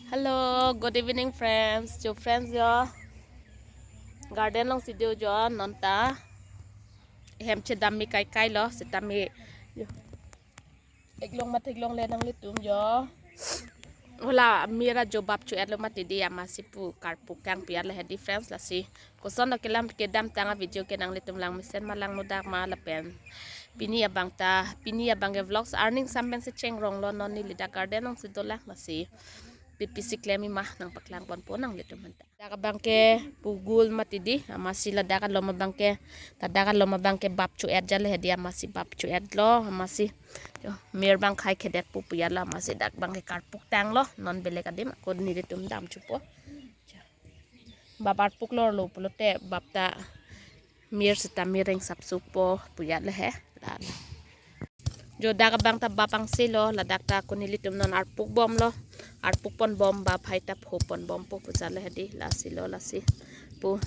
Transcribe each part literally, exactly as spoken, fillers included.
Hello, good evening, friends. Jo, friends, jo, garden alongsi do jo, non ta hem chedam me kaikai lo, sitame jo, theklong ma theklongle nanglitum jo. Hala mir ajo bap cho-et lo mati di, amatsi pu karpuk kangpi-et lo hedi, friends. Lasi koson lo kelam kedamtang avideo ke nanglitum lang mesen ma, lang mudak ma lapen pini abang ta, pini abang ke vlogs arning sam pensi chengrong lo, non neli dak garden alongsi dolang. Lasi pi pisi klem-i ma nangpaklang ponpo nanglitum aphan ta. Dak abang ke pugul mati di, amatsi ladak alom abang ke, ladak alom abang ke bap cho-et jale hedi, amatsi bap cho-et lo, amatsi jo, mir abang khei khedet pu pu-et lo, amatsi dak abang ke karpuk tang lo, non belek adim ako nelitum dam chupo. Bap arpuk lor lo pulote bap ta mir sitame reng sapsupo pu-et lo he. La, la. Jo, dak abang ta bap angse lo, ladak ta ako nelitum non arpuk bom lo, arpuk pon bom, bap hai ta pho pon bompo pu jale hedi, lasi lo, lasi pu.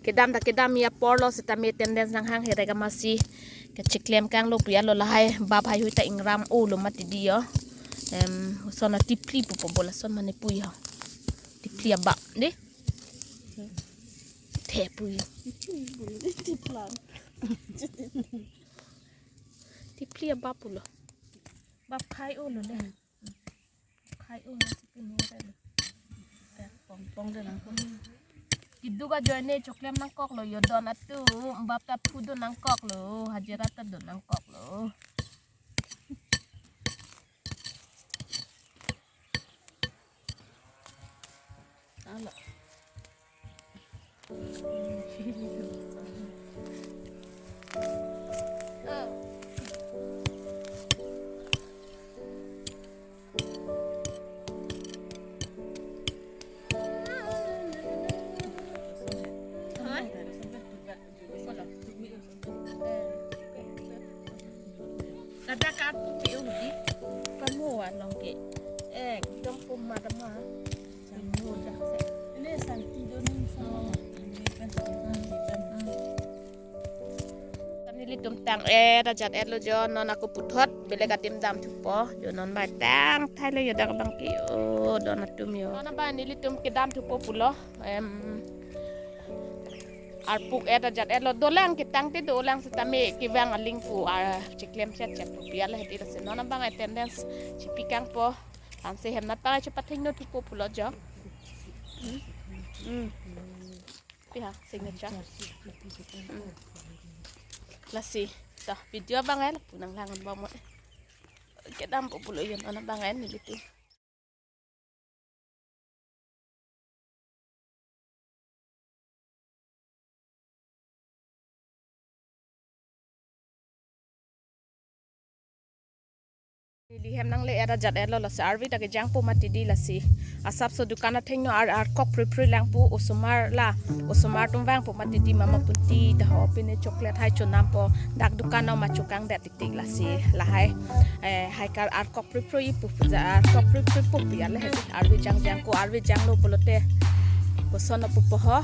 Kedam ta kedam-i apor lo, sitame attendance nanghang herek amatsi kachiklem kanglo pu-et lo, lahai bap haihui ta ingram-o lo mati di jo. Em, son a tipli pupo bo, lason mane pu jo. Tipli abap di. The pu jo. Tiplan. Tipli abap pulo. Bap khai-o lo le. Khai-o lo si pini re lo. Pong pong de nang pong. Keduk ajoine choklem nangkok lo jo, don atum, bap ta phu do nangkok lo, hajira ta do nangkok lo. Alo. Ladak karpuk ke udi. Kamu along ke. Eh, dong puma dama. Kamu dah se. Ini santi doni sama. Ini kan santi kan. Nelitum tang-et ajat-et lo jo, non ako puthot belek adim dam thupo jo, non bai tang thai lo jo dak abang ke jo, don atum jo. Non abang nelitum kedam thupo pulo, em, arpuk-et ajat-et lo, dolang ketang te dolang sitame kevang aling pu ar chiklem chet chet pu pi-et lo hedi, lasi non abang attendance chipi kangpo, anse hem nat pang chepathengno thupo pulo jo. Hmm. Hmm. Pi ha, signature. Hmm. Lasi, to, video abang lapu nanglang-onbom. Kedampo pulo jo, non abang nelitum. Neli hem nangle-et ajat-et lo, lasi arvi ta kejangpo mati di, lasi asapso dukan athengno ar, arkok phrui phrui lang pu, osomar la, osomar atum vangpo mati di, mama punti ta ho, pine chocolate hai chonampo, dak dukan no ma chokangdet tik tik, lasi lahai, eh, hai kar arkok phrui phrui pu pu ja, arkok phrui phrui pu pi-et lo hedi, arvi jangjang ko, arvi janglo pulote koson pupo ho,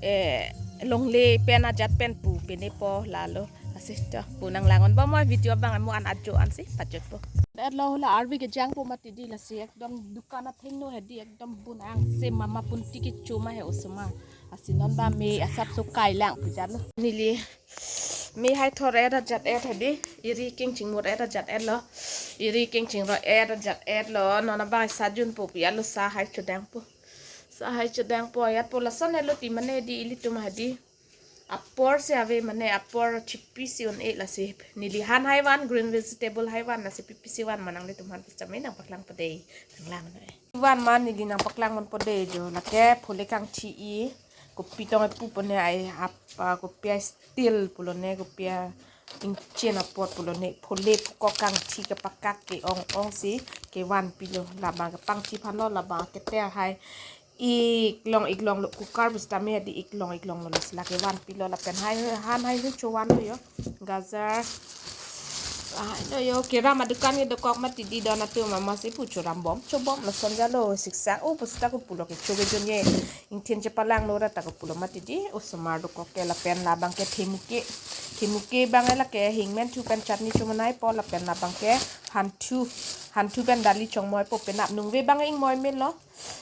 eh, longle pen ajat pen pu pinepo lalo. Lasi to, pu nanglang-onbom, video abang amu an ajo ansi pajutpo. Et lo, hala arvi kejangpo mati di, lasi ekdom dukan athengno hedi, ekdom bun angse, mama punti kecho ma he osomar. Lasi non ba me asapso kai lang pu jalo. Neli me hai thor-et ajat-et hedi, eri kengchingmur-et ajat-et lo. Eri kengchingro-et ajat-et lo, non abang sa junpo pi-et lo, sa hai chodangpo. Sa hai chodangpo, ajatpo, lason helo ti mane di ilitum hedi. Apor si ave mane apor chipi si un-e, lasi neli han hai van, green vegetable hai van, lasi pi pisi van ma nanglitum aphan sitame nangpaklangpo dei, nanglang noi. Van ma neli nangpaklang ponpo dei jo, lake phole kangthi-i, kopi tong epu pone ai apa, kopi a steel pulone, kopi a ingchen apot pulone, phole pu kok kangthi kepakak ke-ong ong si kevan pilo, labang kepangthi aphan lo, labang keter hai iklong iklong lo, cooker pu sitame hedi iklong iklong lo, lasi lake van pilo lapen hai han haihui chovan lo jo. Gajar, Ah, no yo, keram adukan ke dokok mati di don atum amatsi pu choram bom, chobom lason jalo siksak. Oh, pusita ko pulo ke choge jon ye. Ingthin chepalanglo ra ta ko pulo mati di. Osomar dokok ke lapen labang ke themuke. Themuke bang lake hingmenthu pen chutney chomonaipo lapen labang ke hanthu. Hanthu pen dali chongmoipo penap nungve bang ingmoi melo.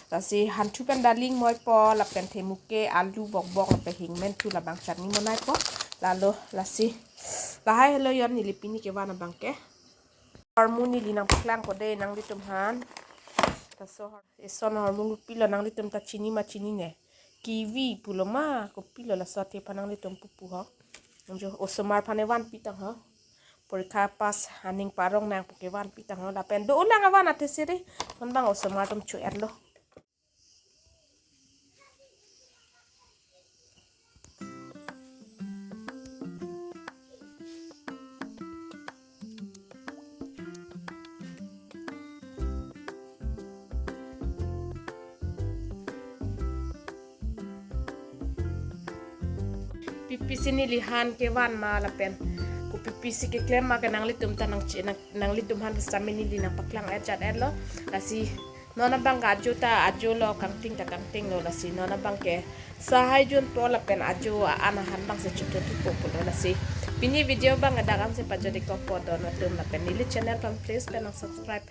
Lasi hanthu pen dali ingmoipo lapen themuke alu bokbok lapen hingmenthu labang chutney monaipo. Lalo lasi. Lahai helo yon neli pini kevan abang ke. Hormu neli nangpaklang ko de nanglitum aphan. Laso hor-, eson hormu pilo nanglitum ta chini ma chinine. Kiwi pulo ma kopilo laso athe aphan nanglitum pupu ho. Anjo osomar aphan evan pitang ho. Porikha pass aning parong nang pu kevan pitang ho lapen do ulang avan athe siri. Non bang osomar atum cho-etlo. Pipi si neli han kevan ma lapen ko pipi si keklem ma ke nanglitum ta nang chi-, nang, nanglitum aphan sitame neli nangpaklang-et jat-etlo. Lasi non abang ke ajo ta ajolo, kangting ta kangtinglo, lasi non abang ke sahai junpo lapen ajo a-an ahan bang si chotho thupo pulo. Lasi pini video bang dak ansi pajodikokpo don atum lapen neli channel aphan please pen nang subscribe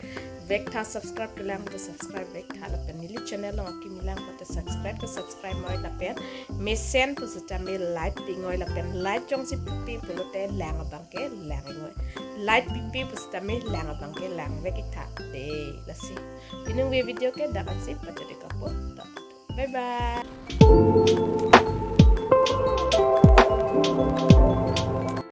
vektha, subscribe kelang ta subscribe vektha lapen neli channel along akimi lang ta subscribe ta subscribe moi lapen mesen pusitame like pingoi lapen like jongsi pipi pulote lang abang ke lang ingoi. Like pipi pusitame lang abang ke lang vek-iktha de. Lasi piningve video ke dak ansi pajodikokpo. Bye bye.